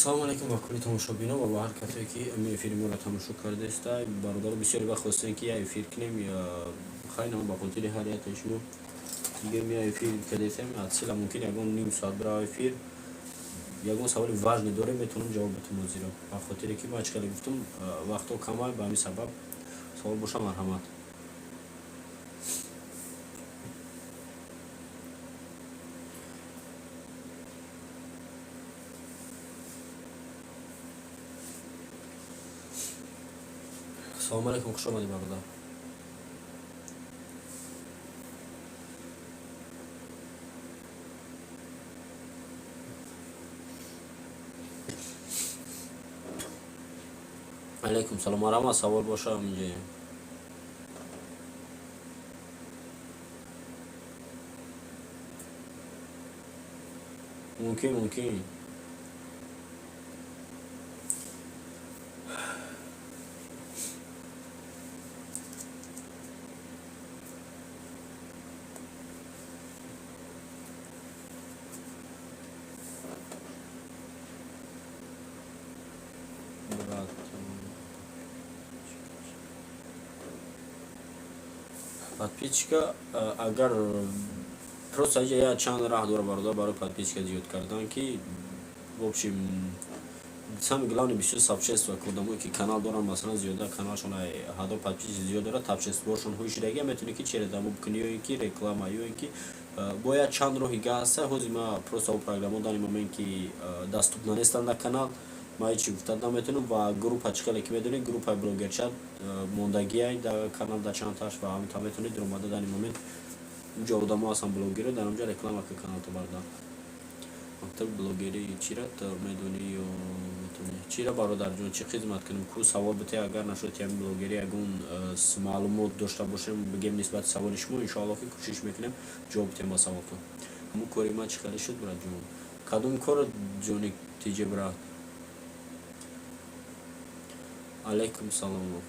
Салому алайкум ба кулли тамошобинон ва ба ҳар касое, ки ами эфири моро тамошо кардаиста. Бародаро, бисёре вақт хостем, ки я эфир кунем. Хайр, ба хотири ҳар яктаи шумо дигем, я эфир кардесем. От сила мумкин ягон ним соат бирава эфир. Ягон саволи важный дорем, метавонам ҷавоб битам ҳозиро, ба хотире ки ман чӣ хеле гуфтам, вақтҳо камай. Ба ҳамин сабаб савол боша, марҳамат. Салому алайкум, хуш омадӣ, бародар. Алайкум салом, марҳамат, савол боша, инҷоем. Мумкин. Брат, подписчика агар просто инҷа я чанд раҳ дора, бародар, барои подписчика зиёд кардан, ки в общем, самое главное, бисёр сообщество, одамое ки канал доранд, масалан, зиёда каналшон ҳазор подписчик зиёд дорад, сообществошон ҳои шудагия, метавонӣ ки через дамо бикунӣ ё ин ки реклама, ё ин ки бояд чанд роҳи га ҳаста. Ҳозир ма просто о программа данный момент ки доступна нестанд дар канал, ман ҳечи гуфта наметавонам. Ва группа, чӣ хеле ки медонед, группаи блогерчат мондагиай дар канал, дар чандташ, ва ҳаминта метавонед даромада данный момент уҷо одамо ҳастанд блогеро, дар онҷо реклама ка каналто, бародар. Мактаби блогерӣ чира ту медонӣ ё метавонӣ? Чира, бародарҷон, чӣ хизмат кунем? Ку савол бите, агар нашуд ҳами блогерӣ ягон маълумот дошта бошем, бигем нисбати саволи шумо, иншоалло, ки кӯшиш мекунем ҷавоб битем ба саволтон. Ҳамун кори ман чӣ хеле шуд, братҷон? Кадом кор, ҷони тиҷе, брат? Алайкум салом,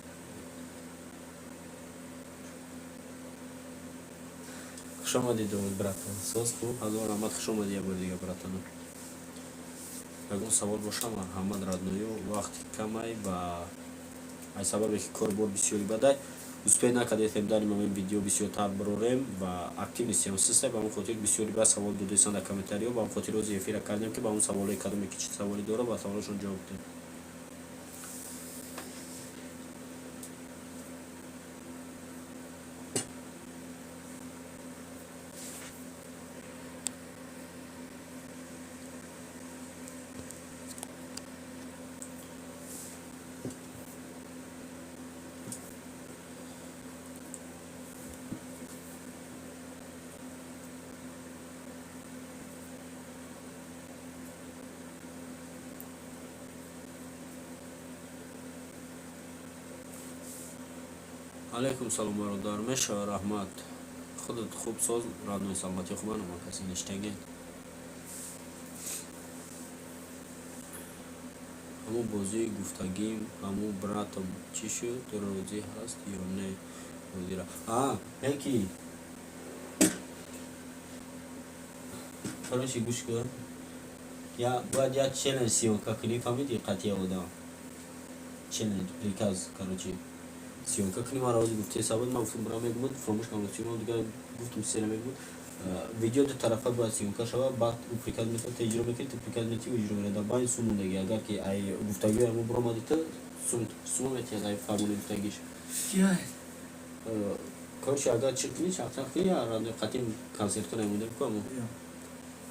хушомадӣ, братан. Соз, хуб, ҳазор раҳмат, хушомадӣ як бори дига, братано. Ягон савол боша, марҳамат, родной. Вақти камай ва аз сабабе ки корбор бисёри бадай, успеть накардем дар ин видео бисёртар бирорем ва активность ам систай. Ба ҳамон хотир бисёри ба савол додесан дар комментариҳо. Ба ҳамон хотир ҳозир эфира кардем, ки ба ҳамон саволҳои кадоме ки чӣ саволе дорад, ба саволашон ҷавоб диҳем. Алайкум салом, бародар, мешава, раҳмат. Худат хуб, соз, родной, саломатӣ хуб? Ама касе ништаген. Ҳамун бозии гуфтагим, ҳамун братом чӣ шуд, розӣ ҳаст ё не бозира? А яки, короче, гӯш кун, я бояд як челлендж съёмка кунӣ, фаҳмидӣ? Қатъия одам челлендж, приказ, короче, съёмка кунӣ. Ман рози гуфти сабаб ман гуфтам, бира мегумуд, фуромӯш кардам, съёмка дигар гуфтам, сера мегумуд. Видео ду тарафа бояд съёмка шавад, баъд ӯ приказ метавад, ту иҷро мекунӣ, ту приказ метиҳӣ, ӯ иҷро мерад. Дар байни сум мондагӣ, агар ки ай гуфтагиҳои мо биромадӣ, ту сума метиҳад ай фармони гуфтагиш. Короче, агар чӣ кунӣ, чақчақ кунӣ, қатъи консертҳо намонда ку, амо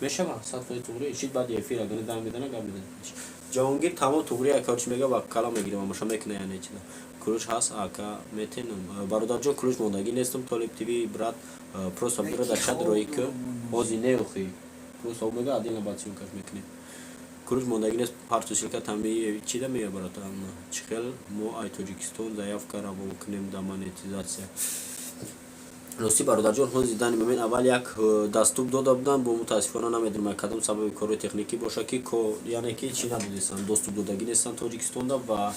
мешавад 100% туғри шид. Баъди эфир агар дан медана, гап медана Ҷаҳонгир, тамом туғри. Короче, мега ба калам мегирем, амаша мекуна, яъне чида ключ ҳаст, ака, метенам. Бародарҷон, ключ мондагӣ нестам. Толиб ТВ, брат, просто бира дар чат роӣ ку, ҳозир неохи, просто мега отдельно баъд съёмкаш мекунем. Ключ мондагӣ нест, ҳарчу ссылка тами чида мея, братан. Чӣ хел мо ай Тоҷикистон заявка равон кунем да монетизатсия? Ростӣ, бародарҷон, ҳозир данный момент аввал як доступ дода будам, бо мутаассифона намедонам кадом сабаби кори техникӣ боша, ки яъне ки чӣ надодистанд, доступ додагӣ нестанд Тоҷикистонда. Ва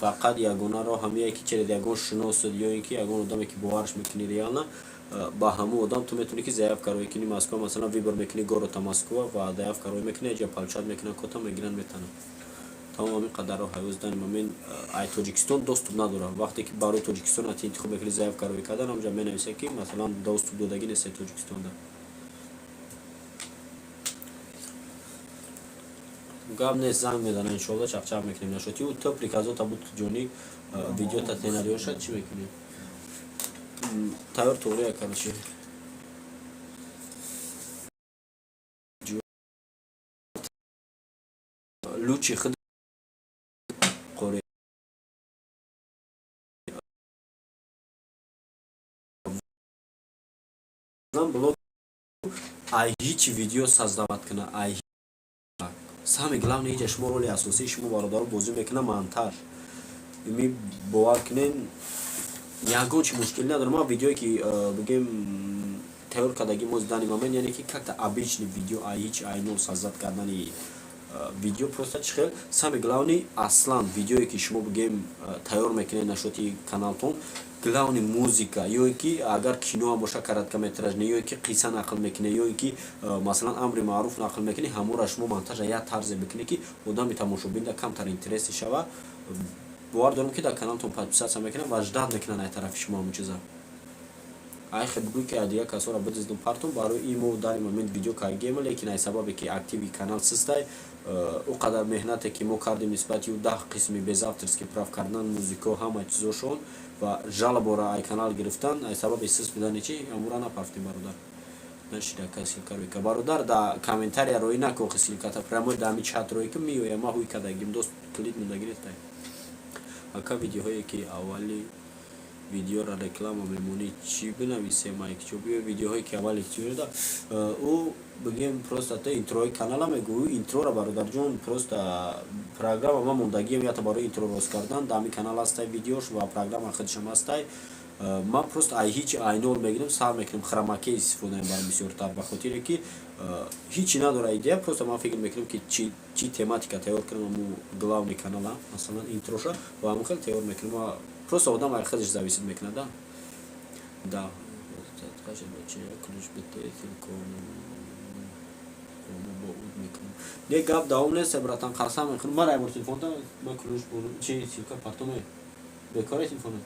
фақат ягона роҳ ҳамие ки через ягон шиносед ё ин ки ягон одаме ки бовараш мекунӣ, реально Ба ҳамун одам ту метавонӣ ки заявка рӯй кунӣ Москва, масалан, выбор мекунӣ города Москва ва заявка рӯй мекунӣ, ҷа получать мекунанд, кота мегиранд, метананд. Тамом, ҳамин қадар роҳ ҳаёз. Данный момент ай Тоҷикистон доступ надорам. Вақте ки барои Тоҷикистон ати интихоб мекунӣ, заявка рӯй кардан, ҳамҷа менависад, ки масалан доступ додагӣ нест Тоҷикистонда. Гап нест, занг мезанам, иншоалло, чақчақ мекунем. Нашоти ӯ то приказота буд, ҷони видеота сценариоша чӣ мекунем, тайёр туғрия, короче. Лучи худ қори блог, ай ҳичи видео создавать куна, ай самое главное иҷа шумо роли асосии шумо, бародаро, бозӣ мекуна монтаж. Ми бовар кунен, ягон чи мушкилӣ надорам. Ман видеое ки бигем тайёр кардаги мо данный момент, яъне ки как-то обычный видео, ай ҳич, ай нол создать кардани видео, просто чӣ хел. Самое главное, аслан видеое ки шумо бигем тайёр мекунед нашоти каналтон, главный музыка, ё ин ки агар киноам боша, короткометражный, ё ин ки қисса нақл мекунед, ё ин ки масалан амри маъруф нақл мекунед, ҳамонро шумо монтажа як тарзе бикунед, ки одами тамошобинда камтар интересе шава. Бовар дорам, ки дар каналтон подписаться мекунанд ва ждать мекунанд ай тарафи шумо ҳамон чиза. Айхе бигӯй, ки дигар касоро бидиздум, партум. Барои ин мо дар ин момент видео кардем, лекин ай сабабе ки активи канал систай, ӯ қадар меҳнате ки мо кардем нисбати ӯ 10 қисми без авторский прав кардан музико, ҳама чизошон ва жалобора ай канал гирифтан, ай сабаби сист будани чи амура напарфтем, бародар. Нашидака ссылка рӯй ка, бародар, да комментария рӯй нако, ссылката прямо да ами чат рӯй ки миёя. Ма ҳуй кардагим, дост клид мондагирифтай. Ака, видеоҳое ки аввали видеора реклама мемонӣ, чӣ бинависем? Айкчо биё, видеоҳое ки аввали чида ӯ бигем, просто та интрои канала мегӯ. Интрора, бародарҷон, просто программа ма мондагием ята барои интро рост кардан. Дар ҳамин канал ҳастай видеош ва программа худшам ҳастай. Ман просто ай ҳичи, ай нол мегирем, сар мекунем, хромакей истифода мебарам бисёртар, ба хотире ки ҳичи надора идея. Просто ман фикр мекунам, ки чӣ тематика тайёр кунам, аму главный канала, масалан, интроша ва ҳамон хел тайёр мекунам. Просто одам ай худаш зависит мекунад. Да, ключ бите, бо уд мекунам. Не, гап давом нест, братан, қасам мехӯрам. Ман айбор телефонта, ман ключ чи ссылка партоме, бекора телефона.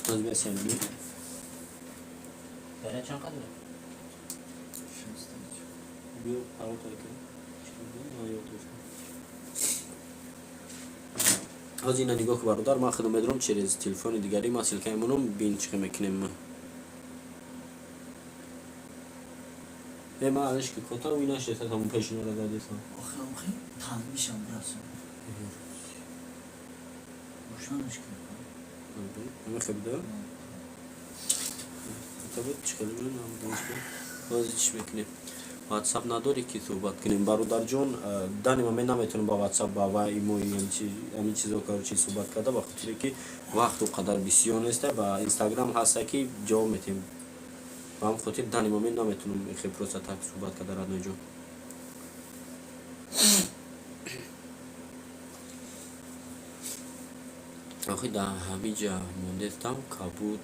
Озбесем. Заряд чанд қадр? Биё, парол тай кун. Ҳозир ина нигоҳ ку, бародар, ман худам медорам через телефони дигари, ман ссылка мемонам, бин чӣ хел мекунем. Э, ман алиш ки кота уи нашеста, ҳамун пешинора дадесам. Охи, охи, танмишам расам. Рӯшанаш кун. Ҳамин хел буда? Буд чӣ хел? Ҳозир чӣ мекунем? Ватсап надорӣ, ки суҳбат кунем, бародарҷон? Данный момент наметавонем ба ватсап, ба ва имо, ҳамин чизо, короче, суҳбат карда, ба хотире ки вақту қадар бисёр неста. Ба Инстаграм ҳаста, ки ҷавоб метиҳем. Ба ҳамин хотир данный момент наметавонем хел просто так суҳбат карда, родной ҷон. Охи, дар ҳамин ҷа мондестам, кабуд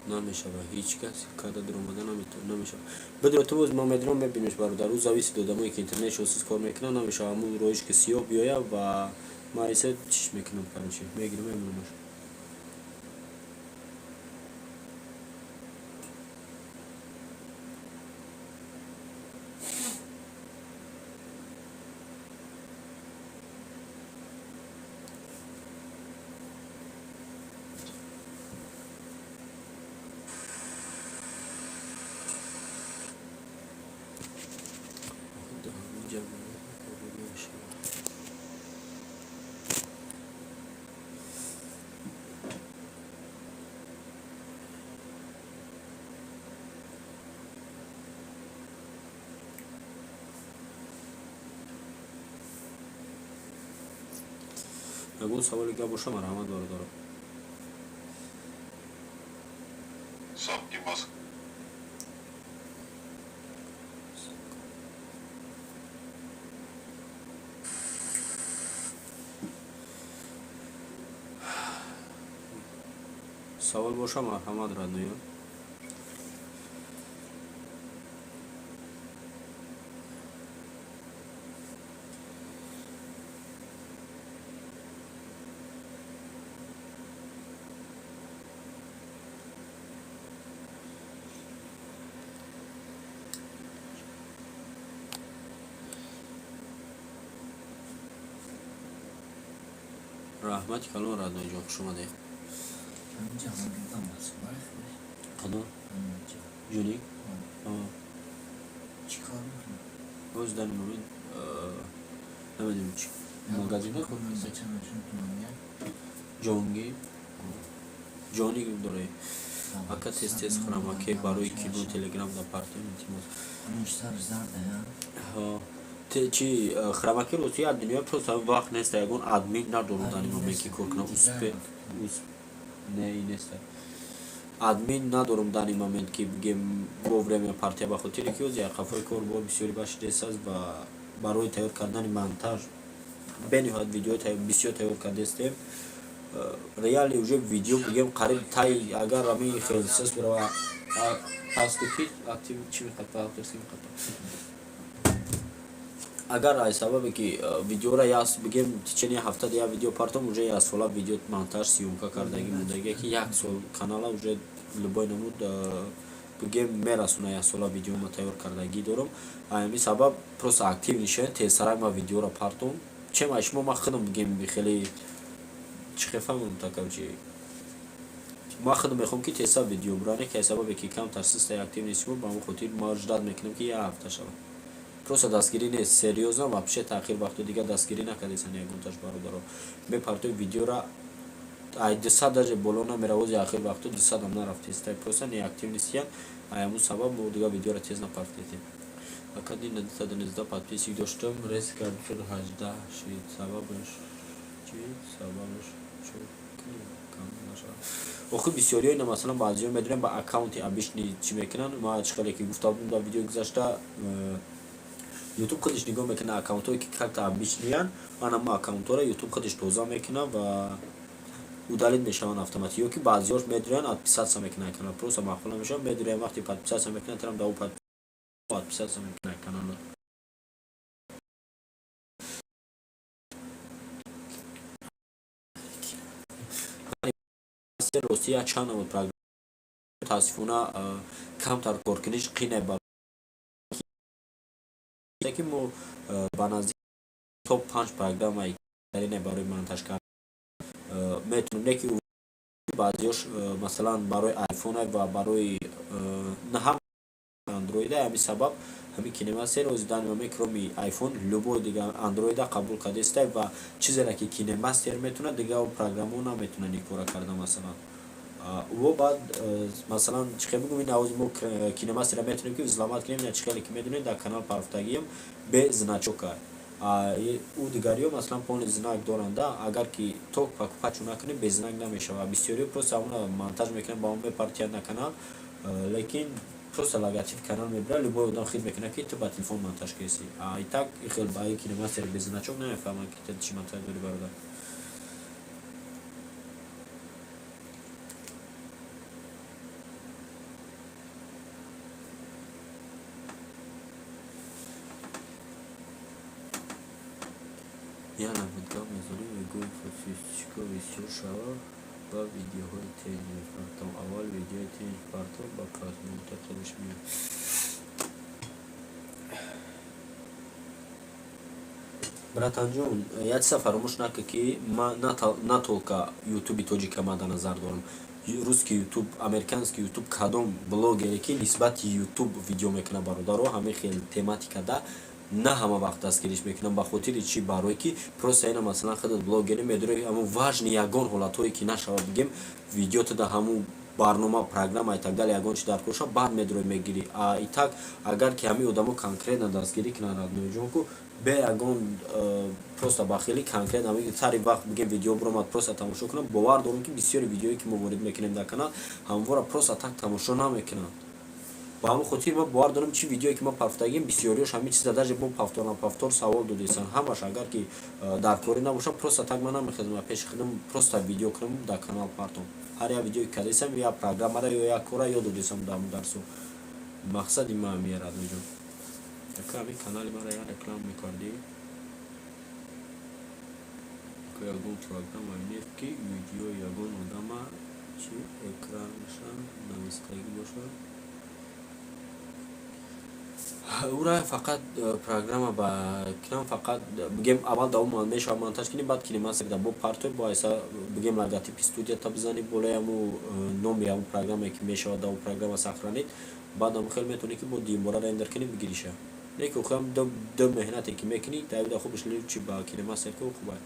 намешава, ҳеҷ кас карда дуромада намешава. Бидро, ту боз ман медонам, мебиниш, бародар. Ӯ зависит одамое ки интернет шосиз кор мекунанд, намешава. Ҳамун роиш ки сиёҳ биёя ва ман иса чиш мекунам, короче, мегирам, мемонамаш. Дар ҳамин ҷа кабуд намешава. Ягон саволи гап боша, марҳамат, бародаро. Сапки Москвы. Савол боша, марҳамат, родной ё. Раҳмати калон, родной ҷон, хуш омадед. Ҳаминҷа ҳамгирдам Москва. Кадом? Ҳаминҷа. Ҷуник? Чӣ кор мекунӣ? Боз данный момент намедонем, чи магазин. Ҷонгӣ ҷони дорӣ, ака. Тез тез хромакей барои кино Телеграм да партиям, илтимос. Чи хромакей? Рости, як дунё просто вақт неста, ягон админ надорум дар ин момент, ки кор кунам. Успеть не неста, админ надорум дар ин момент, ки бигем вовремя партия, ба хотире ки ози қафои кор бо бисёри башидест ва барои тайёр кардани монтаж бениҳоят видео бисёр тайёр кардестем. Реально уже видео бигем қариб тай, агар ами хел сес бирава паступи актив чи мехоҳад, мехоҳад. Агар ай сабабе ки видеора яс бигем течение ҳафта як видео партом, уже як сола видео монтаж, съёмка кардагӣ мондагие, ки як сол канала уже любой намуд бигем мерасона, як сола видео ма тайёр кардагӣ дорам. Ами сабаб просто актив нишавем, тезтарак ма видеора партом, чем ай шумо ма худам бигем хеле чӣ хефамам такавчи. Ма худам мехоҳам, ки тезтар видео буране, ки ай сабабе ки камтар систаи актив нестимо, ба ҳамон хотир ма ждать мекунам, ки як ҳафта шавад. Просто дастгирӣ нест, серьёзно, вообще таъхир вақту дигар дастгирӣ накардесан ягонташ, бародаро. Мепартои видеора ай 200 даже боло намера, ози ахир вақту 200-ам нарафтеста, просто неактив нестиян. Ай ҳамун сабаб мо дигар видеора тез напартедем. Ака, дина 219 подписчик доштам, резко 218 шид, сабабаш чи? Сабабаш чо? Охи, бисёриҳо ина, масалан, баъзеҳо медонем, ба аккаунти обычный чӣ мекунанд. Ма чӣ хеле ки гуфта будем дар видеои гузашта, Ютуб худаш нигоҳ мекунад аккаунтҳое, ки как-то обычный янд, ана аккаунтҳоро Ютуб худаш тоза мекунад ва удалить мешаванд автоматик. Ё ки баъзеҳош медурянд, отписаться мекунанд канал, просто маъқул намешаванд, медурянд, вақте подписаться мекунанд, тарам да ӯ подписаться мекунад каналро. Рости, як чанд намуд программа, мутаассифона, камтар коркуниш қине бар ки мо ба наздик топ панҷ программаи барои монтаж кардан метавонем, не ки баъзеҳош, масалан, барои айфон ва барои на ҳам андроида. Ҳамин сабаб ҳамин КинеМастер ози данный момент кроме айфон любой дига андроида қабул кардааста ва чизере ки КинеМастер метавонад, дигар программаҳо наметавонанд ин кора карда. Масалан, во баъд, масалан, чӣ хел бигӯм, ин авози мо КинеМастера метавонем ки взломать кунем. Чӣ хеле ки медонед, дар канал парафтагиам бе значок а, ӯ дигариҳо, масалан, полный знак доранда. Агар ки то покупать шу накунем, без знак намешавад. Бисёриҳо просто ҳамона монтаж мекунанд, ба он мепартиянд на канал, лекин просто логотип канал мебирад, любой одам хид мекунад, ки ту ба телефон монтаж кардӣ. А и так хел ба КинеМастер без значок намефаҳманд, ки ту чӣ монтаж дорӣ, бародар. Як гап мезанем, мегӯем, подписчик о бисёр шава ва видеоҳои тез мепартом. Аввал видеои тез партом, ба просмотр худаш меояд. Братанҷон, як чиза фаромӯш накун, ки ман на только ютуби тоҷика ман дар назар дорам, русский ютуб, американский ютуб, кадом блогере ки нисбати ютуб видео мекунад, бародаро, ҳамин хел тематика да на ҳама вақт дастгириш мекунам. Ба хотири чӣ? Барое ки просто ина, масалан, худат блогери, медорӣ, ҳамун важный ягон ҳолатҳое ки нашавад, бигем, видеотада ҳамун барнома, программа и так далее, ягон чи дар кор баъд медорӣ, мегирӣ. А и так, агар ки ҳамин одамо конкретно дастгирӣ кунанд, родной ҷонку, бе ягон просто бахелӣ, конкретно сари вақт, бигем, видео биромад, просто тамошо кунам. Бовар дорам, ки бисёри видеое ки мо ворид мекунем дар канал, ҳамвора просто так тамошо намекунанд. Ба ҳамон хотир ман бовар дорам, чи видеое ки ман пафтагим, бисёриёш ҳамин чиза даже бо повтор на повтор савол додесанд. Ҳамаш агар ки дар корӣ набошад, просто так ман намехезам пеши худам, просто видео кунам, дар канал партом. Ҳар як видеое ки кардесам, як программара ё як кора ёд додесам дар ҳамон дарсо. Мақсади ман ҳамия, Радоҷон. Яка ҳамин канали мара як реклама мекардӣ. Ягон программа нест, ки видеои ягон одама чи экранша навистагӣ бошад? Ура фақат программа ба экран, фақат бигем, аввал давом мешавад монтаж кунӣ, баъд КинеМастерда бо партой, бо айса, бигем, логотипи студията бизанӣ болои ҳаму номи ҳаму программе ки мешавад, даву программа сохранить, баъд ҳам хел метавонӣ, ки бо дуюмбора рендер кунӣ, бигириша. Не ки охирам ду меҳнате ки мекунӣ, давида хубаш лучше ба КинеМастер ки хубай.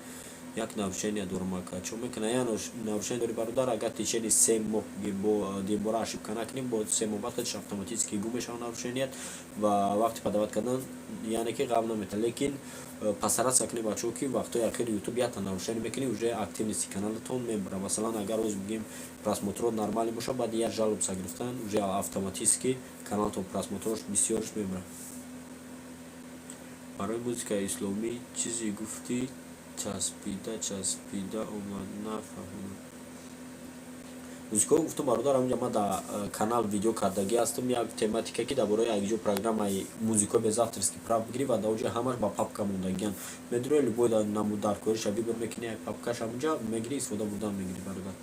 Як нарушение дорам, ака, чо мекуна? Як нарушение дори, бародар. Агар течение 3 моҳ бо дуюмбора ошибка накунӣ, бо 3 моҳ баъд худаш автоматически гум мешавад нарушеният ва вақти подавать кардан, яъне ки ғам наметавад. Лекин постараться кунед, бачаҳо, ки вақтҳои ахири Ютуб якта нарушение мекунӣ, уже активности каналатон мебарад. Масалан, агар оз, бигем, просмотрот нормалӣ бошад, баъди як жалобса гирифтан уже автоматически каналатон просмотрош бисёрш мебарад. Барои музикаи исломӣ чизе гуфтӣ, часпида часпида омад, нафаҳмидам. Музикаҳо гуфтам, бародар, ҳаминҷа ман дар канал видео кардагӣ ҳастам, як тематика, ки дар бораи якҷо программаи музикаҳои без авторский прав бигирӣ, ва дар онҷо ҳамаш ба папка мондагианд. Медурои, любой намуд даркориша выбор мекунӣ, як папкаш ҳамунҷа мегирӣ, истифода бурдан мегирӣ, бародар.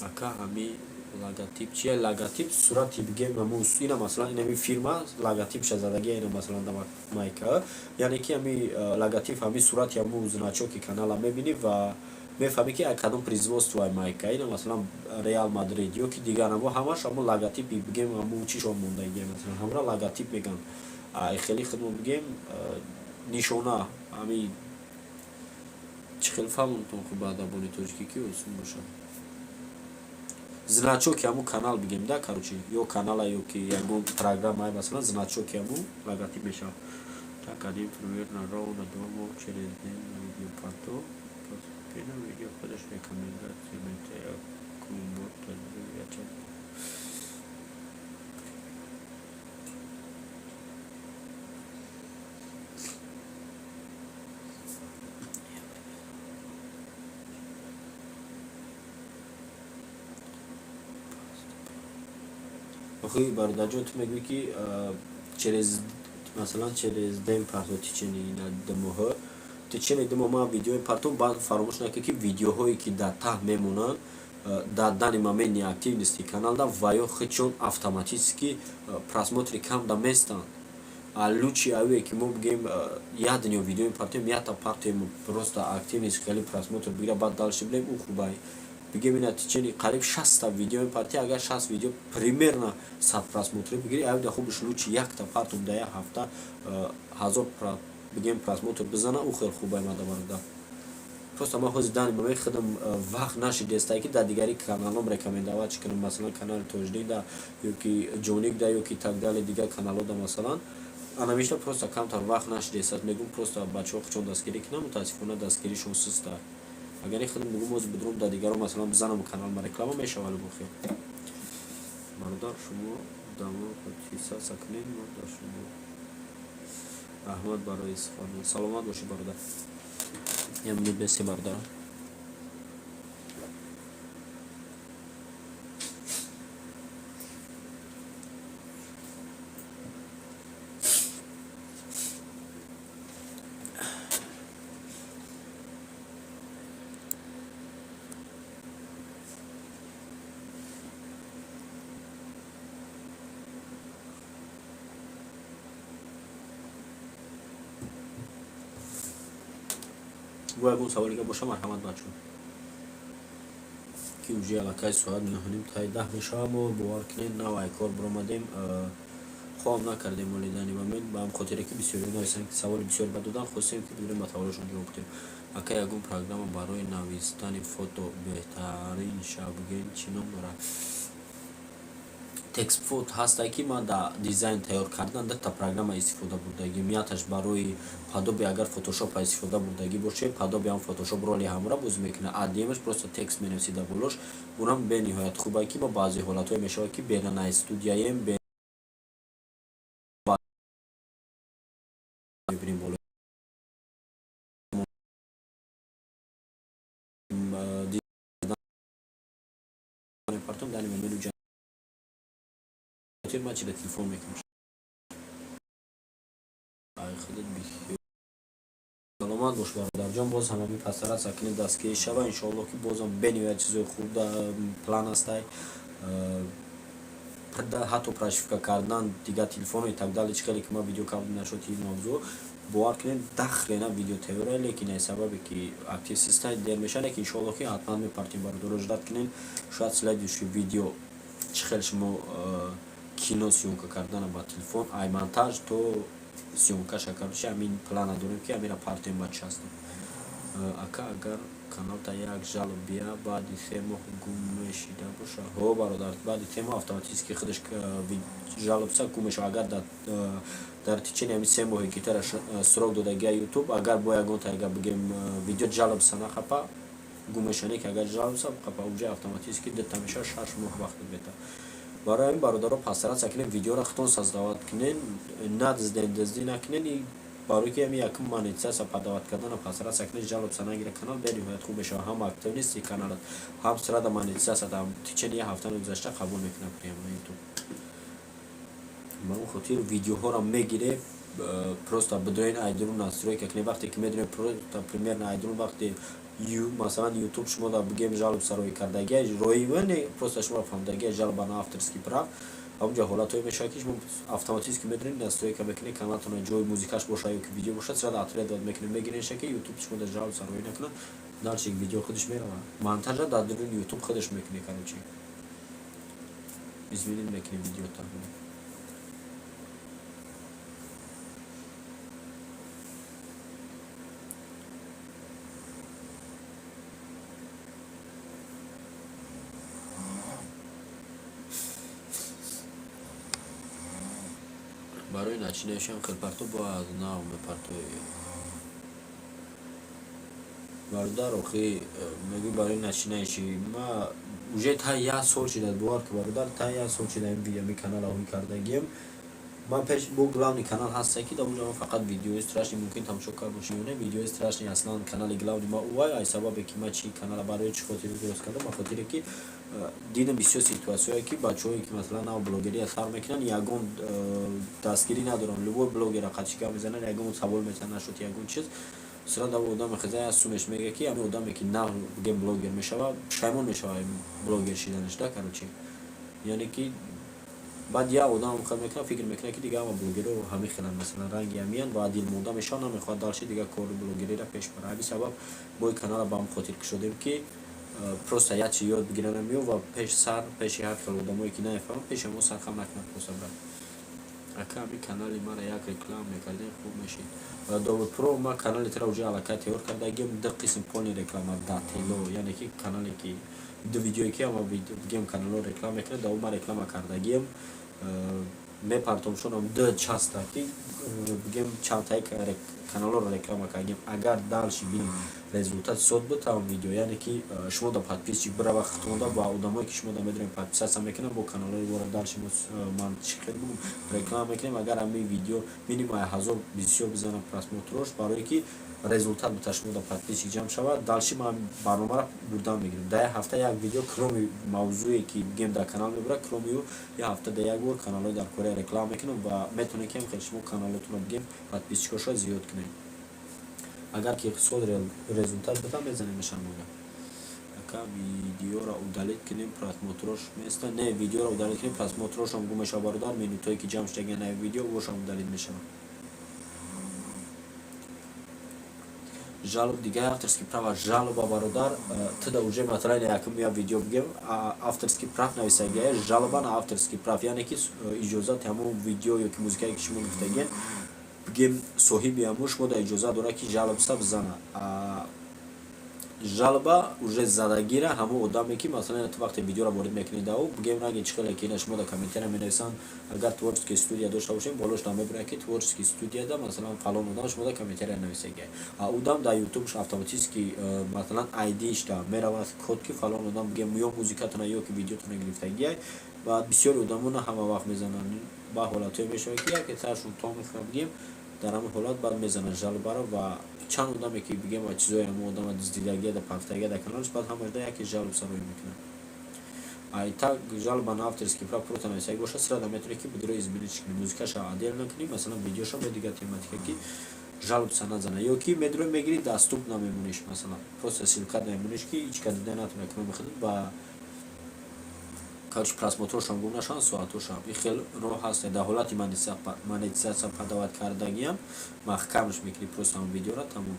Ака, ҳами логотип чия? Логотип сурати, бигем, ина, масалан, инами фирма логотипша задагия, ина, масалан, да майка, яъне ки ҳами логотип, ҳами сурати ҳаму значоки канала мебинӣ ва мефаҳмӣ, ки кадом производствои майка. Ина, масалан, Реал Мадрид ё ки дигар наво, ҳамаш ҳаму логотипи, бигем, ҳаму чишон мондагия, масалан, ҳамра логотип мегӯянд. Хеле худмо, бигем, нишона ҳами чӣ хел фаҳмонтон хуб ба забони тоҷикӣ, ки осон бошад? Значоки ҳамун канал, бигем, да, короче, ё канала, ё ки ягон программа, масалан, значоки ҳамун логотип мешавад. Так, один примерно ровно 2 моҳ через день видео партов, постепенно видео худаш рекомендация метаҳад, якум бор таҷриба. Охи, бародарҷон, ту мегӯӣ, ки через, масалан, через день парто, течение 2 моҳа, течение 2 моҳ ман видеои партом. Баъд фаромӯш накунед, ки видеоҳое ки дар таҳ мемонанд, дар данный момент неактивности каналда ва ё худшон автоматически просмотри кам да местанд. Лучше аве ки мо, бигем, як дунё видеои партоем, якта партоем, просто активность хеле просмотр бигира, баъд дальше билем, ӯ хубай. Бигем, ина течение қариб 60-та видеои парти, агар 60 видео примерно 100 просмотр бигири, авда хубш лучше якта партум да як ҳафта 1000, бигем, просмотр бизана, ӯ хел хубай мада, бародар. Просто ман ҳозир данный момент худам вақт нашидестае, ки дар дигари каналом рекомендовать кунам, масалан, канали Тоҷдин ё ки Ҷоник да ё ки так далее, дигар каналҳо да. Масалан, анамишта просто камтар вақт нашидестад, мегӯм, просто бачаҳо худшон дастгирӣ кунам. Мутаассифона, дастгиришон суста. Агар ин худам бигӯм, ҳозир бидром дар дигаро, масалан, бизанам, каналма реклама мешавад бохел. Бародар, шумо дамо подписаться кунед, мо дар шумо раҳмат барои сухан. Саломат бошед, бародар. Як минут бесе, бародар. Бо ягон саволе боша, марҳамат, бачаҳо, ки уже аллакай соат 9:30 таи 10 мешавад. Мо, бовар кунед, навай кор биромадем, хоб накардем оли данный момент, ба ҳам хотире ки бисёриҳо нависанд, ки саволи бисёр ба додан, хостем, ки бидурем, ба саволашон ҷавоб диҳем. Ака, ягон программа барои навистани фото беҳтарин шабген чӣ ном дорад? Текстфот ҳастай, ки ман дар дизайн тайёр кардан дута программа истифода бурдагим. Яташ барои подобие, агар Фотошопа истифода бурдагӣ бошед, подобие ҳам Фотошоп роли ҳамра бозӣ мекунад. А дуюмаш просто текст менависӣ дар болош. Унам бениҳоят хубае, ки мо баъзе ҳолатҳое мешавад, ки беранаи студияем мебинем боло мепартом дар меню. Ман чида телефон мекунам. Ай худат бихёр саломат бош, бародарҷон. Боз ҳама мепасарад, сакини дастгирӣ шава. Иншоалло, ки бозам бениҳоят чизои хуб дар план ҳастай, ҳатто прошивка кардан дигар телефону и так далее. Чӣ хеле ки ман видео кардам нашоти ин мавзӯъ, бовар кунед, 10 хрена видео тайёра, лекин аз сабабе ки актив система дер мешавад. Лекин иншоалло, ки ҳатман мепартем. Бародаро, ждать кунед, шояд следующий видео чӣ хел шумо кино съёмка кардана ба телефон, ай монтаж то съёмкаша. Короче, ҳамин плана дорем, ки ҳамира партем. Ба часто, ака, агар каналта як жалоб бия, баъди 3 моҳ гум мешида боша? Ҳо, бародар, баъди 3 моҳ автоматически худаш жалобса гум мешава. Агар дар течение ҳамин 3 моҳе ки тара срок додагия Ютуб, агар бо ягонта, агар бигем, видео жалобса нахапа, гум мешава. Не ки агар жалобса қапа, уже автоматически дута мешава, 6 моҳ вақт мета. Барои ҳамин, бародаро, постараться кунед, видеоро худтон создавать кунед, надизден, дуздӣ накунед, барои ки ҳамин якум монетизация подавать кардана постараться кунед, жалобса нагира канал, бениҳоят хуб мешава. Ҳам активности каналат, ҳам сразу монетизация дар течение як ҳафта гузашта қабул мекунад прямо Ютуб. Ба он хотир видеоҳоро мегире, просто бидроен айдрун настройка кунед. Вақте ки медонед, просто примерно айдрун, вақте масалан Ютуб шумо да бигем жалобса роӣ кардагия, роӣ просто шумо фаҳмдагия, жалоба на авторский прав, ҳамунҷа ҳолатҳое мешавад, ки шумо автоматически медонед, настройка мекунед каналтона, ҷои музикаш боша ё ки видео бошад, сразу отслеживать мекунед, мегиренша, ки Ютуб шумо да жалобса роӣ накунад. Дальше видео худаш меравад, монтажа дар дуруни Ютуб худаш мекунед, короче, изменить мекунед видеота. Барои начинающим хел парто бояд нав мепартои, бародар. Охи, мегӯй барои начинающий, ма уже та як сол шидад, бовар ки, бародар, та як сол шида ин канал оҳӣ кардагием. Ман пеш бо главный канал ҳаста, ки дар онҷо ман фақат видеои страшный, мумкин тамошо кард бошӣ ё не, видеои страшный. Аслан канали главный ма увай. Ай сабабе ки ман чи канала барои чӣ хотири дуруст кардам? Ба хотире ки дидам бисёр ситуатсияое, ки бачаҳое ки масалан нав блогерия сар мекунанд, ягон дастгирӣ надоранд. Любой блогера қатиши гап мезананд, ягон савол метиҳанд нашуд ягон чиз, сразу одаме хеза як сумеш мега, ки ҳамин одаме ки нав бигем блогер мешава, пушаймон мешава блогер шиданаш да. Короче, яъне ки баъд як одам хел мекунад, фикр мекунад, ки дига ҳама блогерро ҳамин хеланд, масалан ранги ҳамиянд, ва дилмонда мешавад, намехоҳад дальше дига кори блогериро пеш барад. Ҳамин сабаб мо ин каналро ба ҳам хотир кушодем, ки просто як чи ёд бигиранам ё ва пеш сар пеши ҳар хел одамое ки намефаҳманд, пеши мо сар хам накунад просто. Брат, ака, ҳамин канали мара як реклама мекардем, хуб мешид. Довуд Про, ман канали тара уже аллакай тайёр кардагим, ду қисм полный реклама да тело, яъне ки канале ки ду видеое ки ама бигем каналҳо реклама мекунад, да ман реклама кардагием, мепартомшонам ду часта, ки бигем чандтаи каналҳоро реклама кардем. Агар дальше бинем, результат сод буд там видео, яъне ки шумо да подписчик бирава хитонда ва одамое ки шумо да медонем подписаться мекунам, бо каналҳои вора дальше ман чӣ хел бугум реклама мекунем. Агар ҳамин видео минимум 1000 бисёр бизанам просмотрош, барое ки результат бута, шумо да подписчик ҷамъ шавад, дальше ман барномаро бурдан мегирам. Дар як ҳафта як видео, кроме мавзӯе ки бигем дар канал мебурад, кроме ӯ як ҳафта дар як бор каналҳои дар Корея реклама мекунам ва метавонед ки хел шумо каналотонро бигем подписчикошро зиёд кунед. Агар ки сод результат буда, мезанем шамога. Ака, видеоро удалить кунем, просмотрош места? Не, видеоро удалить кунем, просмотрошам гум мешавад, бародар. Минутое ки ҷамъ шудагия на видео, ошам удалить мешавад. Жалоб дига авторский права, жалоба, бародар, туда уже масалан якум я видео бигем авторский прав нависагия, жалоба на авторский прав, яъне ки иҷозати ҳамон видео ё ки музикае ки шумо гуфтагиен, бигем соҳиби ҳамон шумо да иҷозат дорад, ки жалобса бизана. Жалоба уже задагира ҳамон одаме, ки, масалан, ту вақте видеоро ворид мекунӣ, дау бигем, ранги чӣ хеле ки ина шумо дар комментария менависанд, агар творческий студия дошта бошем, болошда мебинад, ки творческий студияда, масалан, фалон одам шумо дар комментария нависага, а одам дар ютубш автоматически, масалан, айдишда меравад код, ки фалон одам, бигем, ё музикатона, ё ки видеотона гирифтагиай. Ва бисёри одамона ҳама вақт мезананд, ба ҳолатҳое мешавад, ки яке саршон то мехӯрад, бигем, дар ҳамин ҳолат баъд мезанад жалобаро. Ва чанд одаме ки, бигем, чизои ҳамон одама дуздидагия да пафтагия да каналш, баъд ҳамашда яке жалоб сароӣ мекунад. А так жалоба на авторский прав просто нависаг боша, сразу метавонӣ, ки бидро изменить кунӣ, музикаша отдельно кунӣ, масалан, видеоша бо дигар тематика, ки жалобса назана, ё ки медрои мегирӣ, доступ намемониш, масалан, просто ссылка намемониш, ки ҳеҷ кас дида натавонад, ки мехоҳад ба, короче, просмотрошам гум нашаванд, соатошам. Ин хел роҳ ҳаст. Дар ҳолати монетизатсия подавать кардагиам маҳкамш мекунӣ просто ҳамон видеоро, тамом.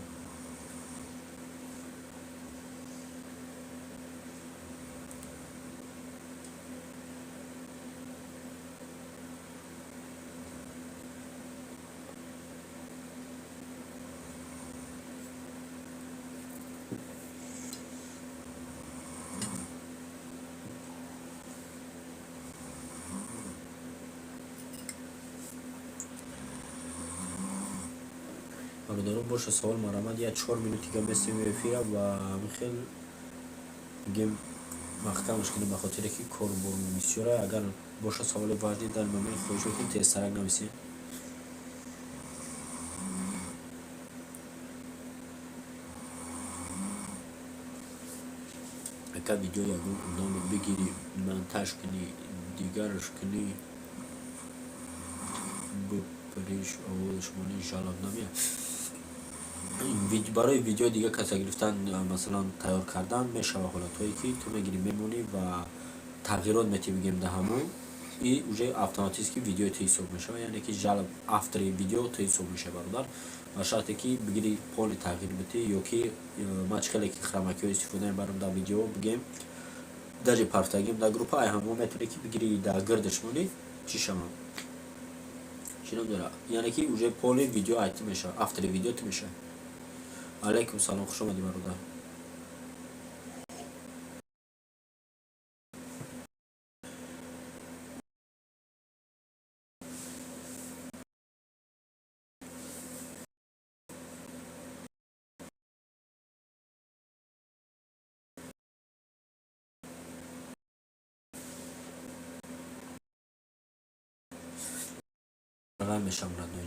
Бародарон, боша савол, марамад, я 4 минут дига местем эфира ва ҳамин хел, бигем, маҳкамаш кунем, ба хотире ки кору бормо бисёра. Агар боша саволи важный, дар момент хоҳиш мекунем, тезтарак нависем. Ака, видео ягон одамро бигирӣ, монтаж кунӣ, дигараш кунӣ, бипариш, овозаш монӣ, жалоб намеяд? Барои видеои дига каса гирифтан, масалан, тайёр кардан мешава. Ҳолатҳое ки ту мегирӣ, мемонӣ ва тағйирот метиҳӣ, бигем, да ҳамон и уже автоматически видеои ту ҳисоб мешавад, яъне ки жалоб автори видео ту ҳисоб мешавад, бародар, ба шарте ки бигирӣ, полный тағйир бидиҳӣ, ё ки ман чӣ хеле ки хромакиҳо истифода мебарам дар видео, бигем, даже партагим дар группа, ай ҳамон метавонӣ ки бигирӣ, дар гирдаш монӣ, чӣ шавам, чӣ ном дора, яъне ки уже полный видео ай ту мешавад, автори видео ту мешавад. Алайкум салом, хуш омадӣ, бародар. Мешавам, родной.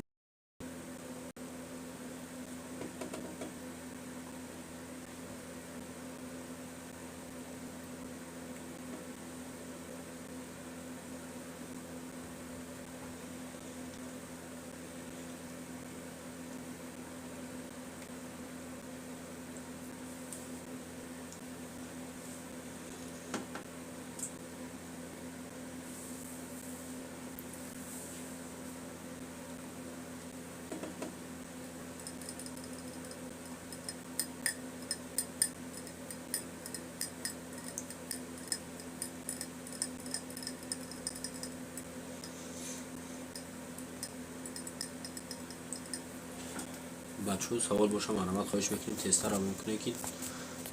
Бачаҳо, савол боша, марҳамат, хоҳиш мекунем, тезтар равон кунед, ки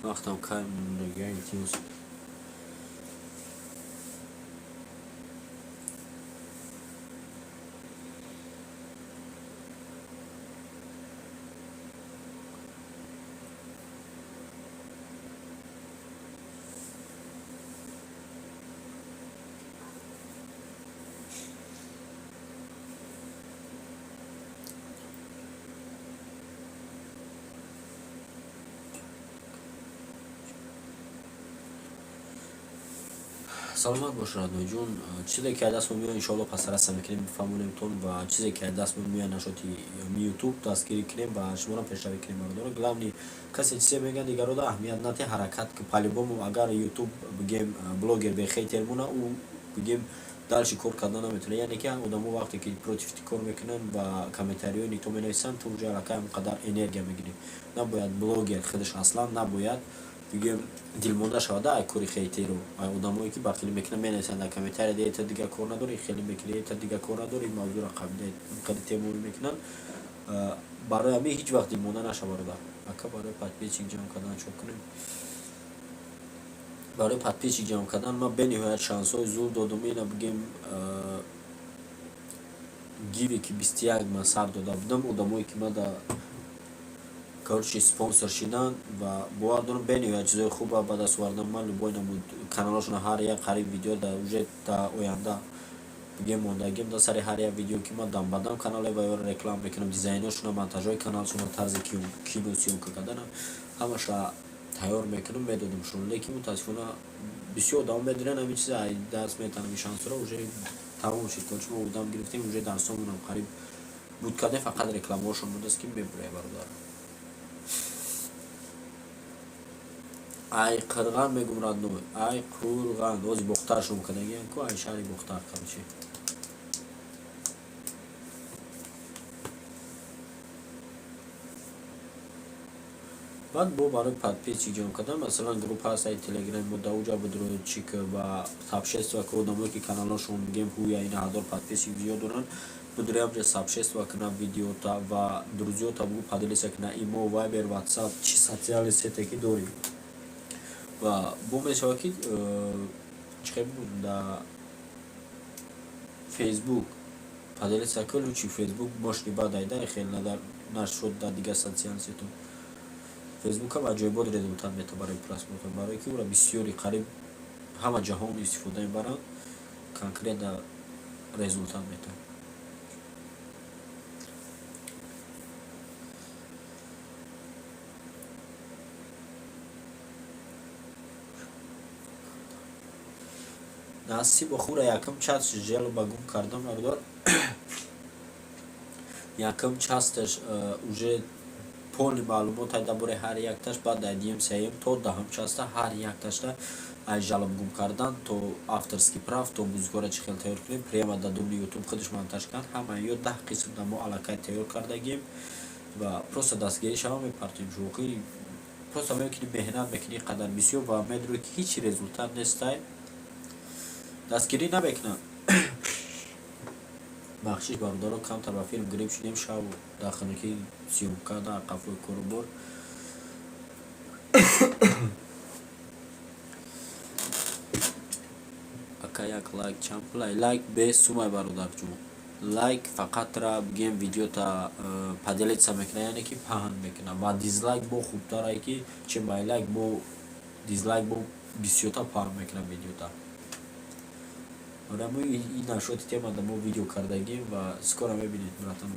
вақтам кам мондагия, илтимос. Саломат бош, родной ҷон. Чизе ки аз дастмо меояд, иншоалло, пасараса мекунем, бифаҳмонемтон ва чизе ки аз дастмо меояд, нашоти ютуб дастгирӣ кунем ва шуморо пешравӣ кунем, бародаро. Главный, касе чизе мегӯяд, дигарода аҳамият надиҳ, ҳаракат по-любому. Агар ютуб, бигем, блогер бе хейтер мона, ӯ, бигем, дальше кор кардан наметавонад. Яъне ки одамо вақте ки против ти кор мекунанд ва комментариҳои нито менависанд, ту уже аллакай ҳамқадар энергия мегирӣ. Набояд блогер худаш аслан набояд, бигем, дилмонда шавад ай кори хейтеру, ай одамое ки бахилӣ мекунанд, менависанд дар комментария: «Эта дигар кор надорӣ, хеле мекунӣ, эта дигар кор надорӣ», мавзӯъро қади темурӣ мекунанд. Барои ҳамин ҳеҷ вақт дилмонда наша, бародар. Ака, барои подписчик ҷамъ кардан чо кунем? Барои подписчик ҷамъ кардан ман бениҳоят шансҳои зур додум. Ина, бигем, гиве ки 21 ман сар дода будам, одамое ки мада, короче, спонсор шидан ва бовар дорам, бениҳоят чизои хуба ба даст овардан. Ман любой намуд каналошона, ҳар як қариб видео да уже да оянда, бигем, мондагим да сари ҳар як видео, ки ман дам ба дам канале ва ёро реклама мекунам, дизайношона, монтажҳои каналшона, тарзи кино съёмка кардана, ҳамаша тайёр мекунам, медодам шуно. Лекин мутаассифона бисёр одамон медонанд ҳамин чиза, даст метанам, ин шансро уже тамом шуд. Короче, мо одам гирифтем, уже дарсомонам қариб буд кардем, фақат рекламаҳошон будааст, ки мебуря, бародар. Ай Қирған мегум, родной, ай Қурған. Ози Бохтар шумо кардагиам ку, ай шаҳри Бохтар, короче. Баъд бо барои подписчик ҷамъ кардан, масалан, группа ҳаст ай Телеграм, мо да уҷа будро чик ва сообщество ки одамое ки каналошон, бигем, ҳуя ина ҳазор подписчик зиёд доранд, будроям ҷа сообщество кунам видеота ва друзьёта бугу поделиться кунам, имо, Вайбер, Ватсап, чи социальные сете ки дорӣ. Ва бо мешавад ки чӣ хел бигӯм, да Фейсбук поделиться ку, лучи Фейсбук мошни баъд айда хел нашуд дар дигар социальные сетҳо. Фейсбукам аҷоибот результат мета барои просмотр, барое ки ӯра бисёри, қариб ҳама ҷаҳон истифода мебаранд, конкретно результат мета. Насиб охура якум час жалоба гум кардам, бародар. Якум часташ уже полный маълумот дар бораи ҳар якташ, баъд дар дуюм, сеюм то даҳум часта ҳар якташта, аз жалоб гум кардан то авторский прав, то музикаро чӣ хел тайёр кунем, прямо дар дуни Ютуб худаш монтаж кард. Ҳамаи ё 10 қисм дар мо аллакай тайёр кардагим ва просто дастгирӣ шава, мепартоем. Шуғӣ просто мекунӣ, меҳнат мекунӣ қадар бисёр ва медонӣ, ки ҳеҷ результат нестай, дастгирӣ намекунанд. Бахшиш, бародаро, камтар ба филм гирифт шудем, шав дар хунукӣ съёмка, дар қафои корубор. Ака, як лайк чанд пулай? Лайк бе сумай, бародарҷон. Лайк фақатра, бигем, видеота поделиться мекунад, яъне ки паҳн мекунад, ва дизлайк бо хубтарае, ки чем бай лайк, бо дизлайк бо бисёртар паҳн мекунад видеота. Мо ин нашоти тема да мо видео кардагим ва скоро мебинед, братан.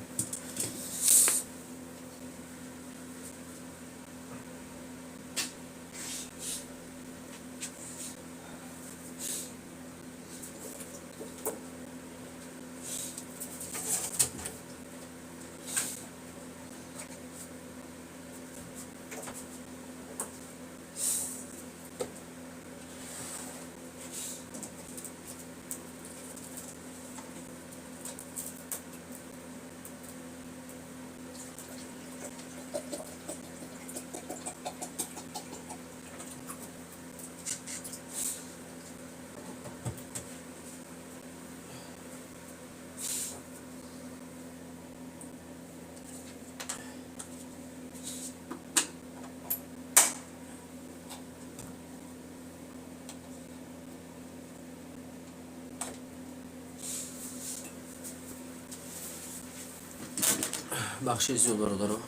Бахшиш зиёд, бародаро.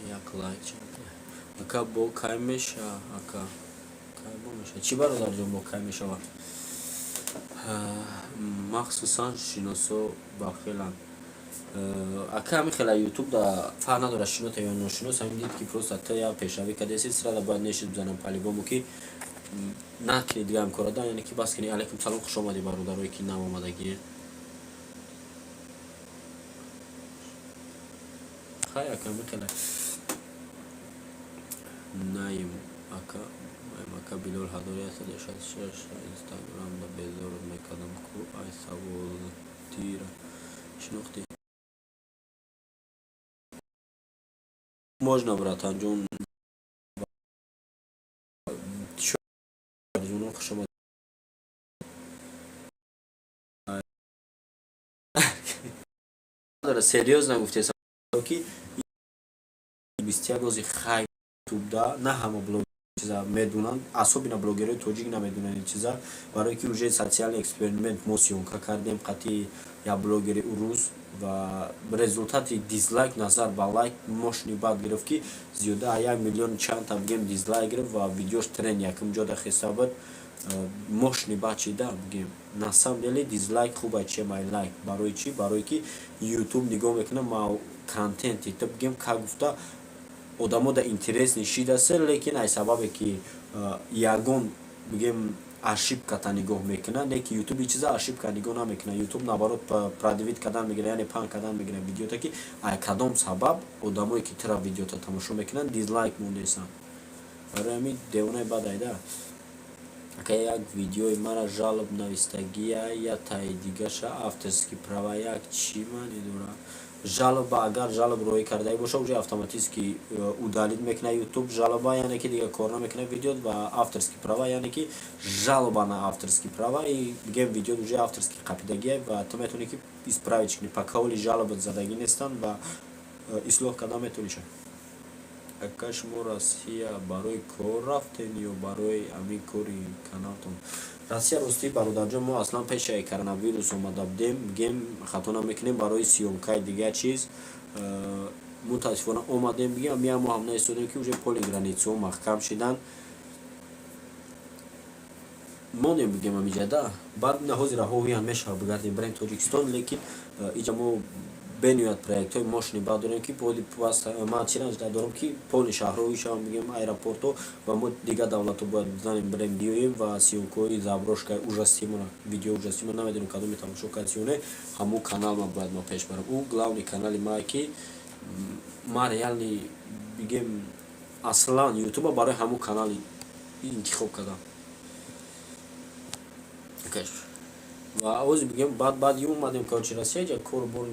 Як лайк, ака, бо кай меша? Ака, кай бо меша? Чӣ, бародарҷон, бо кай мешавад? Махсусан шиносо бахеланд, ака. Ҳамин хела Ютуб да фарқ надорад, шинота ё ношинос. Ҳамин дид, ки просто та як пешравӣ кардеси, сразу бояд нешид бизанам по-любому, ки накунӣ дига ҳамкорада, яъне ки бас кунӣ. Алайкум салом, хуш омадӣ, бародарое ки нав омадагӣ. Хай, ака, михела наим, ака, наим, ака. Билол 1166 Инстаграмда безор мекардам ку, ай саволтира шинохтӣ? Можно, братанҷон, ҷоно, хуш омад. Серьёзно гуфтесам, ки 21 ози хай ютубда на ҳама блог чиза медунанд, особенно блогерҳои тоҷик намедунанд ин чиза, барое ки уже социальный эксперимент мо съёмка кардем қати як блогери урус ва результати дизлайк назар ба лайк мощный бад гирифт, ки зиёда 1 миллион чандта бигем дизлайк гирифт ва видеош тренд якум ҷода хеста буд. Мощный бад чида бигем. На самом деле дизлайк хуба, чем ай лайк. Барои чӣ? Барое ки ютуб нигоҳ мекунад ма контенти ту, бигем, ка гуфта одамо да интерес нишидасе, лекин ай сабабе ки ягон, бигем, ошибката нигоҳ мекунад, не ки ютуб чиза ошибка нигоҳ намекунад. Ютуб наоборот продвиг кардан мегирад, яъне паҳн кардан мегирад видеота, ки ай кадом сабаб одамое ки тура видеота тамошо мекунанд, дизлайк мондесанд. Барои ҳамин девонаи бад айда. Ака, як видеои мара жалоб навистагия, я таи дигаша авторский права, як чӣ маъне дорад жалоба? Агар жалоб роӣ кардаи боша, уже автоматически удалить мекунад ютуб жалоба, яъне ки дигар кор намекунад видео. Ва авторский права, яъне ки жалоба на авторский права и, бигем, видео уже авторский қапидагия ва ту метавонӣ ки исправить кунӣ, пока оли жалоба задагӣ нестанд ва ислоҳ карда метавониша. Ака, шумо Россия барои кор рафтен ё барои ҳамин кори каналтон? Россия, ростӣ, бародарҷон, мо аслан пешаи коронавирус омада будем, бигем, хато намекунем, барои съёмкаи дигар чиз. Мутаассифона омадем, бигем, як моҳам наистодем, ки уже поли границаҳо маҳкам шиданд, монем, бигем, ҳамиҷада. Баъд на ҳозир ҳовиям мешавад бигардем, бирем Тоҷикистон, лекин иҷа мо бениҳоят проектҳои мощный баъд дорем, ки ман чира дорам, ки поли шаҳрҳои шавам, бигем, аэропортҳо ва мо дигар давлатҳо бояд бизанем, бирем, биёем ва съёмкаҳои заброшкаи ужасимона, видео ужасимо, намедонем кадоме тамошо кард ё не, ҳамун канал ма бояд ма пеш барам. Ӯ главный канали мае, ки ма реально, бигем, аслан ютуба барои ҳамун канал интихоб кардам. Ва ози, бигем, баъд омадем, короче, Россия ҷа кор бор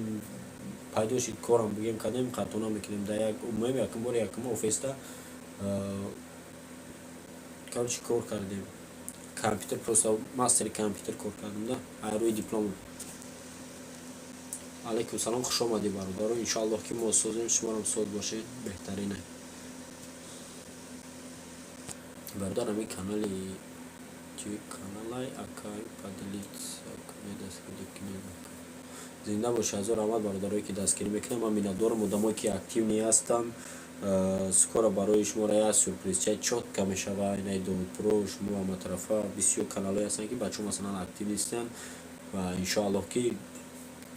пайдо шид, корам, бигем, кардем, қартона мекунем дар як муҳим якум бори якум офиста, короче, кор кардем, компютер, просто мастери компютер кор кардем да, рӯи диплом. Алайкум салом, хуш омадӣ, бародаро. Иншоаллоҳ, ки мо созем, шуморам соз бошед, беҳтарине. Бародар, ҳамин канали чи каналай, акай, поделиться кунед, дастгирӣ кунед. Зинда бошед, ҳазор раҳмат, бародарое ки дастгирӣ мекунанд, ман миннатдорам. Одамое ки активный ҳастанд, скоро барои шуморо як сюрпризчаи чётко мешава. Инаи Довудпро, шумо ҳаматарафа бисёр каналҳое ҳастанд, ки бачаҳо масалан актив нестанд ва иншоаллоҳ, ки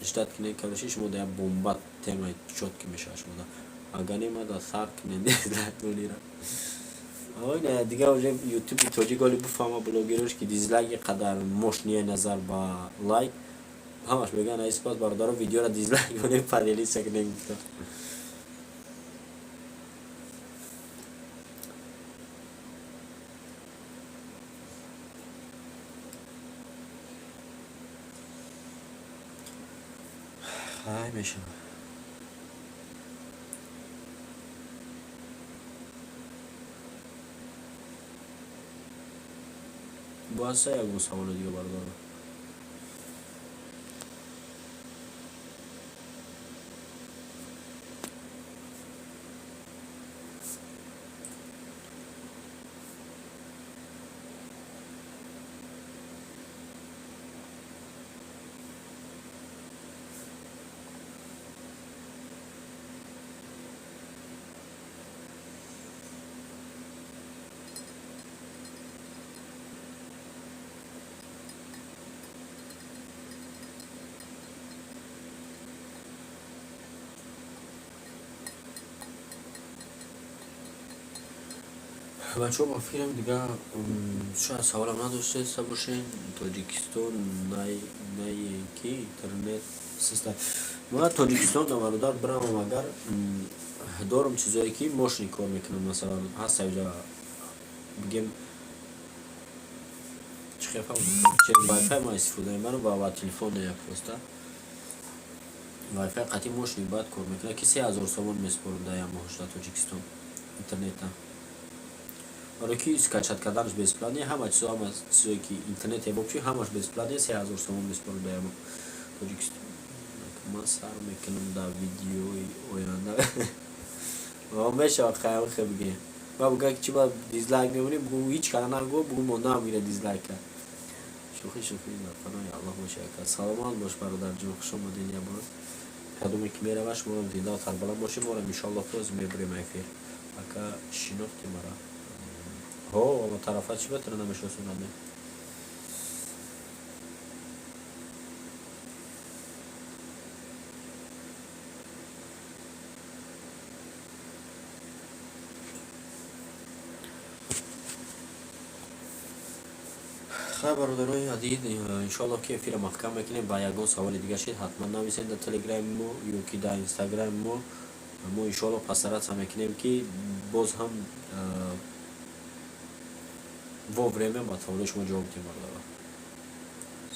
ждать кунед, короче, шумо да як бомба темаи чётко мешава шумода. Агар не, ма да сар кунед. Ой, дигар уже ютуби тоҷик оли буфаҳма, блогерош, ки дизлайк қадар мощный назар ба лайк, ҳамаш мегӯянд. Ай сипас, бародаро, видеоро дизлайк кунем, поделиться кунем, гуфта. Хай, мешавад. Боаса ягон саволи дига, бародаро? Бачаҳо, ба фикрам, дигар шояд саволам надоштеста бошед. Тоҷикистон нае ки интернет систа. Ма Тоҷикистон, бародар, биравам, агар дорам чизое ки мощный кор мекунам, масалан, ҳаста ҷа, бигем, чӣ хел фаҳмам, вайфай ма истифода мебарам ва ба телефон як просто вайфай қатъи мощный баъд кор мекунад, ки 3000 сомон месупорам дар як моҳ дар Тоҷикистон интернета, барои ки скачать карданаш бесплатный, ҳама чизо, ҳама чизое ки интернете вообще ҳамаш бесплатный. 3000 сомон месупорам дар як моҳ Тоҷикистон. Ман сар мекунам дар видеои оянда. Мешавад, хайр, бигем. Ма буга ки чи ба дизлайк мемонӣ, бугу ҳеҷ кара нагӯ, бугу мондаам гира дизлайка. Шӯхӣ, шӯхӣ, дар паноҳи Аллоҳ боши, ака. Саломат бош, бародарҷон, хуш омадед як бор. Кадоме ки мерава, шуморо зинда сарбаланд бошед, моро иншоаллоҳ боз мебурем эфир. Ака, шинохти мара? Ҳо, тарафа чӣ ба туро намешиносонад? Хайр, бародарои азиз, иншоаллоҳ ки эфира маҳкам мекунем. Ба ягон саволи дига шид, ҳатман нависед дар телеграми мо ё ки дар инстаграми мо. Мо иншоаллоҳ постараться мекунем, ки боз ҳам вовремя ба саволои шумо ҷавоб диҳем. Бародаро,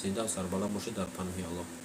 зинда сарбаланд бошед, дар паноҳи Аллоҳ.